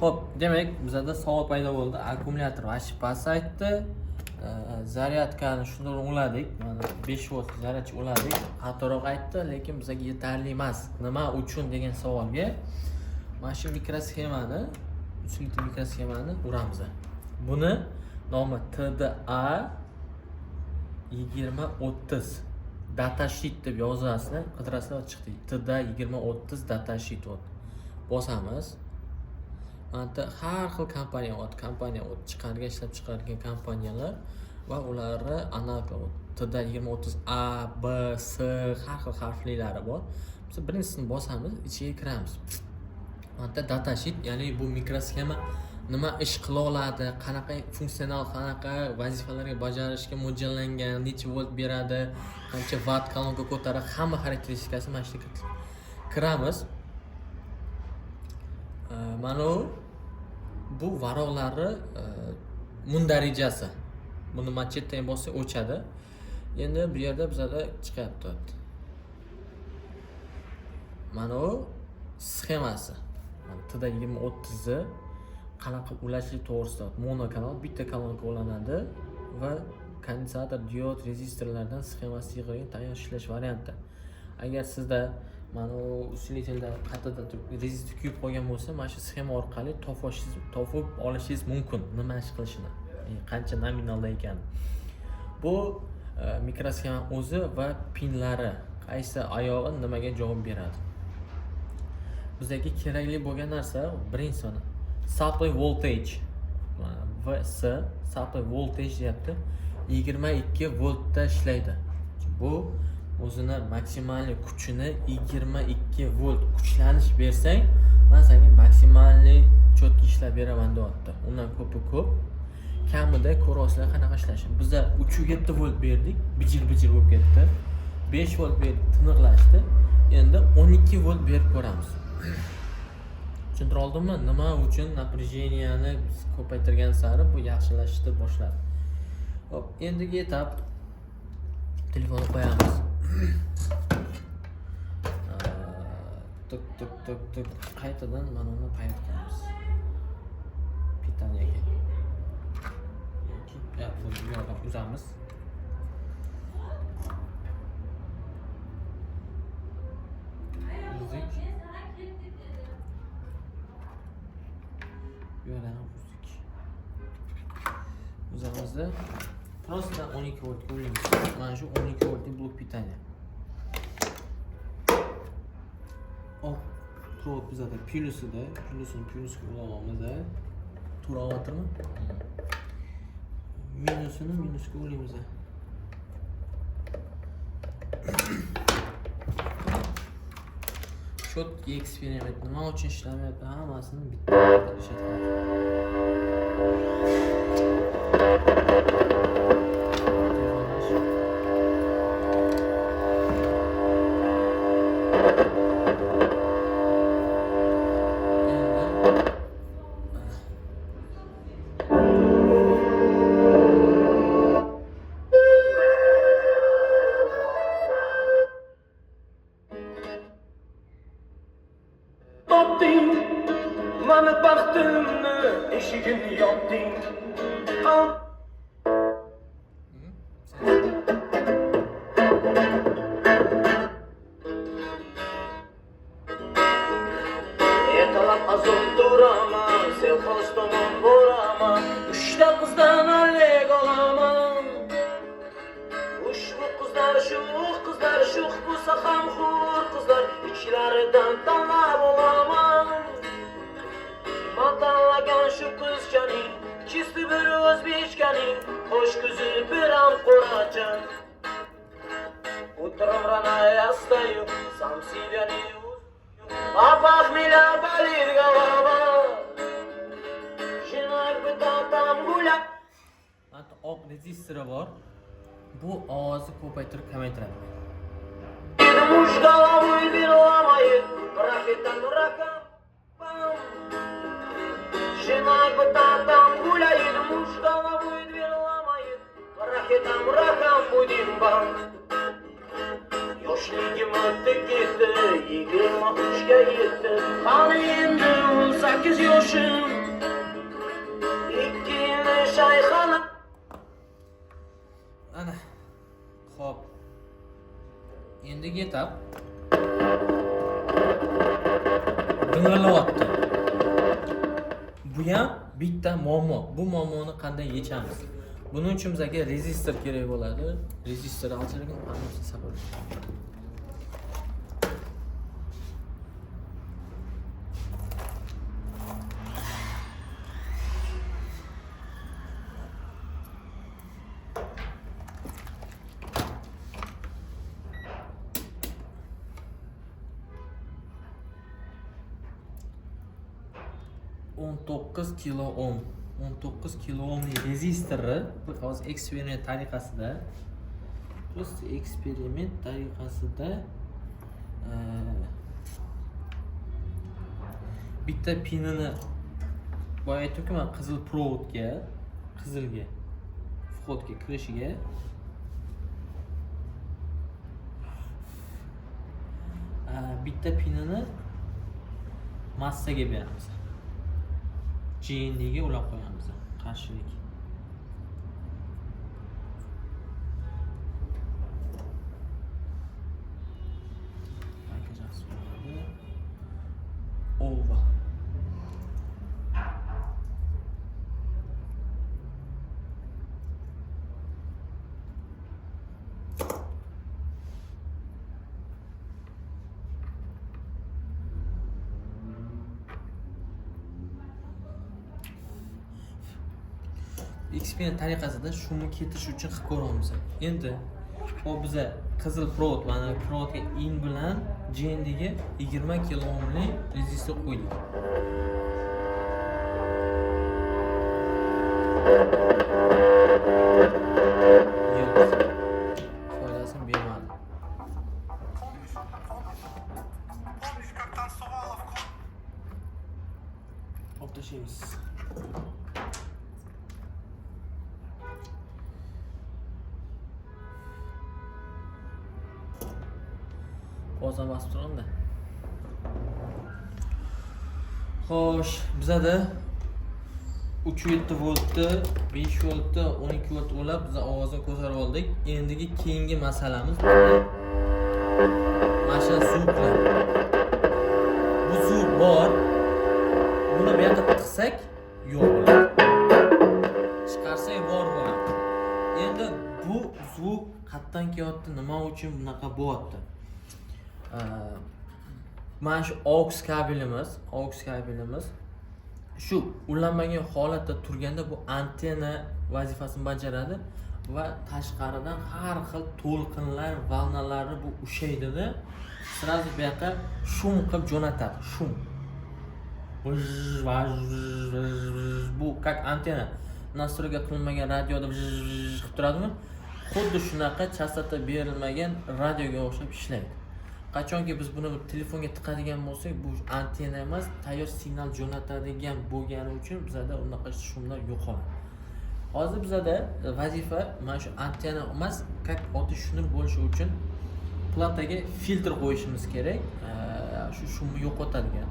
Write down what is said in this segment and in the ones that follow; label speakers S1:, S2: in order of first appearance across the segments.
S1: Xo'p, demak, bizada savol paydo bo'ldi. Akkumulyator вообще pasaytdi. Zaryadkani shuni uladik. Mana 5 volt zaryadcha uladik. Xatoroq aytdi, lekin bizga yetarli emas. Nima uchun degan savolga mana shu mikrosxemani, 3 litr mikrosxemani uramiz. Buni nomi TDA 2030 datasheet deb yozasizlar, qidirasizlar, chiqdi. TDA 2030 datasheet вот. Bosamiz. Mana yerda har xil kompaniya bor, kompaniya chiqargan, ishlab chiqargan kompaniyalar va ularni anaqa TD 2030 A, B, S har xil harflilari bor. Biz birinchisini bosamiz, ichiga kiramiz. Mana yerda datasheet, ya'ni bu mikrosxema nima ish qila oladi, qanaqa funksional, qanaqa vazifalarga bajarishga mo'ljallangan, necha volt beradi, qancha vatt kolonka ko'taradi, hamma xarakteristikasi mana shu yerga kiramiz. Mana bu varaqlarni mundarijasi. Buni mana chetdan bossak o'chadi. Endi bu yerda bizada chiqyapti. Mana u sxemasi. Mana TD 2030 ni qanaqa ulashlik to'g'risida monokanal bitta kolonka ulanadi va kondensator, diod, rezistorlardan sxemasi yig'ilgan tayyor ishlash varianti. Agar sizda mana u усилитель da qayerda turib rezistor kuyib qolgan bo'lsa, mana shu sxema orqali topib olishingiz mumkin nima ish qilishini, qancha nominalda ekanini. Bu mikrosxema o'zi va pinlari qaysi oyog'i nimaga javob beradi. Bizga kerakli bo'lgan narsa birinchisi mana supply voltage. Mana VS supply voltage deyapti. 22 voltda ishlaydi. Bu o'zini maksimal kuchini 22 volt kuchlanish bersang, man senga maksimalniy четкий ishlab beraman deyapti. Undan ko'pi ko'p. Kamida ko'ryapsizlar qanaqa ishlashini. Biza 3,7 volt berdik, bijir-bijir bo'lib ketdi. 5 volt berdik, tiniqlashdi. Endi 12 volt berib ko'ramiz. Tushuntira oldimmi? Nima uchun напряжения ni biz ko'paytirgan sari bu yaxshilashishni boshladi. Xo'p, endigi etap telefonni qo'yamiz. Tuk tuk tuk tuk qaytadan mana uni payt qilamiz. Питание ga. Yoki ya, buni bu yoqdan uzamiz. Uzdik. Bu yerdan ham uzdik. Uzamizda просто 12 voltga ulaymiz. Mana shu 12 voltlik blok питания. Oq провод bizada plyusida, plyusini plyusga ulayapmiz. To'g'ri olyaptimi? Minusini minusga ulaymiz. Четкий eksperiment. Nima uchun ishlamayapti? Hammasini bitta ishlatamiz. Telefonlash. Endi
S2: Topding mani baxtimni eshigini yopding. Qal
S1: Sen-
S2: Ertalab azon turaman, selxoz tomon boraman, uchta qizdan alik olaman. Ushbu qizlar shuh qizlar, shuh bo'lsa ham hur qizlar, ichlaridan tanlab olaman. Man tanlagan shu qizchaning чисто bir o'zbekchaning qo'sh ko'zi biram qo'racha. Утром рано я встаю, сам себя не узнаю, а похмелья болит голова. Жена бы там гуля.
S1: Mana oq rezistori bor. Bu ovozni ko'paytirib kamaytiradi.
S2: Муж головой ломает, ракетам ракам. Пам. Жена бы там гуляет, муж головой дверь ломает, ракетам ракам будем бам. Yoshligim o'tdi ketdi, 23ga yetdi. Hali endi 18 yoshim. 2 yil shayxona.
S1: Ana. Xo'p. Endigi etap ding'ilayapti. Bu ham bitta muammo. Bu muammoni qanday yechamiz? Buning uchun bizga rezistor kerak bo'ladi. Rezistor olchirgan. 19 kilo ohm, 19 kilo ohmli rezistorni hozir eksperiment tariqasida, просто eksperiment tariqasida bitta pinini, boya aytdimku man, qizil provodga, qizilga, вход ga kirishiga bitta pinini massaga beramiz, GNDga ulab qo'yamiz, qarshilik. Aka, yaxshi bo'ladi. Ova. Eksperiment tariqasida шум ni ketish uchun qilib ko'ryapmiz. Endi hop, biza qizil провод, mana provodga in bilan GNDga 20 kilo ohmli rezistor qo'ydik. Yo'q. Foydasini bermadi.
S3: Помнишь, как танцевала в клубе?
S1: Olib tashlaymiz. Ovozdan bosib turaman-da. Xo'sh, bizada 3.7 voltni, 5 voltni, 12 volt ulab biz ovozni ko'tarib oldik. Endigi keyingi masalamiz mana shu звук lar. Bu звук bor. Buni bu yoqqa tiqsak yo'q bo'ladi. Chiqarsak bor bo'ladi. Endi bu звук qayerdan kelyapti, nima uchun bunaqa bo'lyapti? Mana shu aux kabelimiz shu ulanmagan holatda turganda bu antenna vazifasini bajaradi va tashqaridan har xil to'lqinlar, волна larni bu ushlaydida, сразу bu yoqqa шум qilib jo'natadi, шум. Vj, vaj, vj, vj. Bu как antenna. Настройка qilinmagan radioda vj, vj qilib turadimi? Xuddi shunaqa chastota berilmagan radioga o'xshab ishlaydi. Qachonki biz buni telefonga tiqadigan bo'lsak, bu antenna emas, tayyor signal jo'natadigan bo'lgani uchun bizada unaqa шум lar yo'qoladi. Hozir bizada vazifa mana shu antenna emas, как oddiy shnur bo'lishi uchun plataga filtr qo'yishimiz kerak. Shu шум ni yo'qotadigan.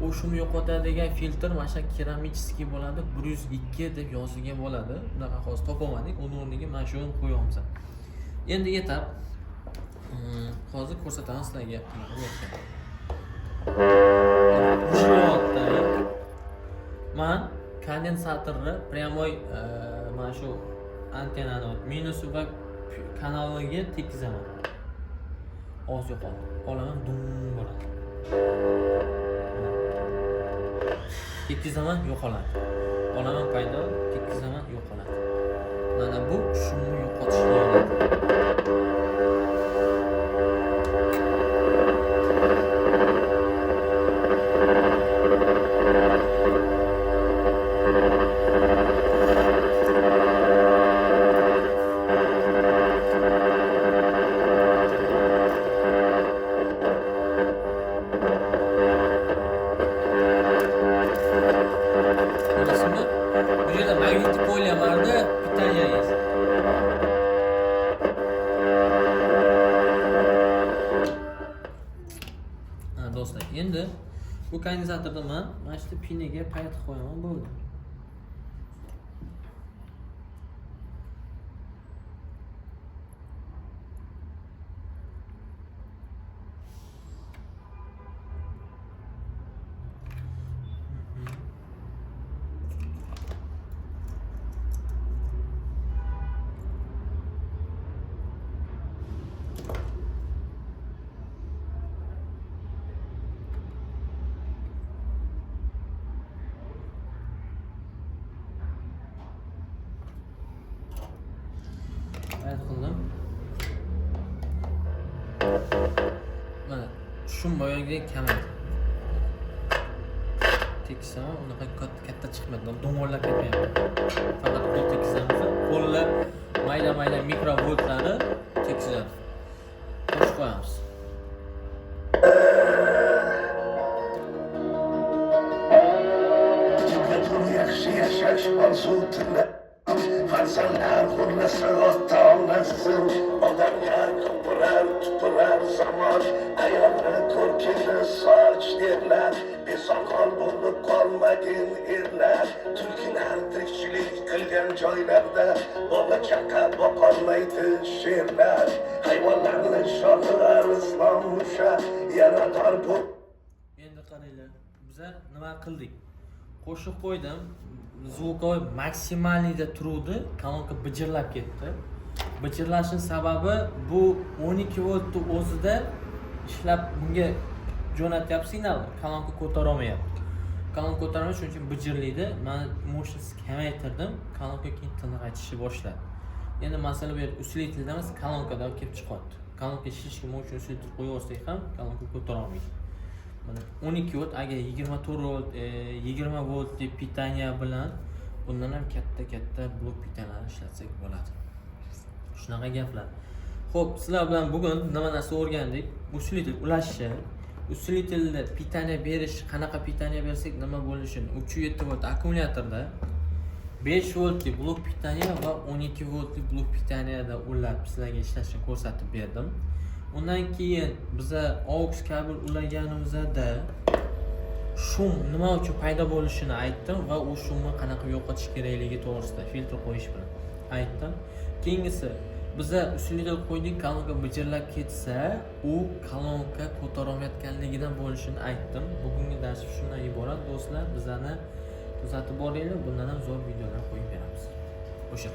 S1: U шум ni yo'qotadigan filtr mana shu керамический bo'ladi, 102 deb yozilgan bo'ladi. Unaqa hozir topolmadik, uni o'rniga mana shuni qo'yamiz. Endi etap hozir ko'rsataman sizlarga qanaqa bo'layotgan. Ushilyapti. Man kondensatorni прямой mana shu antennani minusi va kanaliga tekkizaman. Ovoz yo'qoldi. Olaman, dum bo'ladi. Tekkizaman, yo'qoladi. Olaman, paydo, tekkizaman, yo'qoladi. Mana bu шум ni yo'qotish deyiladi. Ko'rasizmi? Bu yerda magnitli поле borda, питание есть. Bu kondensatorda man mana shu piniga payt qo'yaman, bo'ldi. Payt qildim. Mana шум boyagidek kamaydi. Tekkizsam ham unaqa katta chiqmadi, do'ng'illab ketmayapti. Faqat qo'l tekkizamiz, qo'llar mayda mayda mikrovoltlarni tekkizadi. Qo'shib qo'yamiz.
S4: Kimgadir yaxshi yashash orzu tilab, farzandlar xo'rlasa ota onasin, odamlar ko'pirar tupurar zamon, ayolni ko'rkini soch derlar, besoqol bo'lib qolmagin erlar, tulkilar tirikchilik qilgan joylarda bola chaqa boqolmaydi sherlar, hayvonlarni shohi arslon musha yarador bu.
S1: Endi qaranglar, biza nima qildik? Qo'shiq qo'ydim, звуковой максимальный da turuvdi, kolonka bijirlab ketdi. Bijirlashning sababi bu 12 voltni o'zida ishlab bunga jo'natyapti signal, kolonka ko'tarolmayapti. Kolonka ko'tarolmay, shuning uchun bijirlaydi. Man мощность kamaytirdim, kolonka keyin tiniq aytishni boshladi. Endi masala bu yerda усилитель da emas, kolonkada kelib chiqyapti. Kolonka слишком мощный усилитель qo'yaversak ham kolonka ko'tarolmaydi. Mana 12 volt, agar 24 volt, 20 voltli питание bilan bundan ham katta katta blok питания larni ishlatsak bo'ladi. Shunaqa gaplar. Xo'p, sizlar bilan bugun nima narsa o'rgandik? Усилитель ulashni, усилитель ni питание berish, qanaqa питание bersak nima bo'lishini, 3,7 volt akkumulyatorda 5 voltli blok питания va 12 voltli blok питания da ulab sizlarga ishlashini ko'rsatib berdim. Undan keyin biza AUX kabel ulaganimizda шум nima uchun paydo bo'lishini aytdim va u шум ni qanaqa yo'qotish kerakligi to'g'risida filtr qo'yish bilan aytdim. Keyingisi, biza усилитель qo'ydik, kolonka bijirlab ketsa, u kolonka ko'tarolmayotganligidan bo'lishini aytdim. Bugungi dars shundan iborat, do'stlar. Bizani kuzatib boringlar, bundan ham zo'r videolar qo'yib beramiz. O'sha.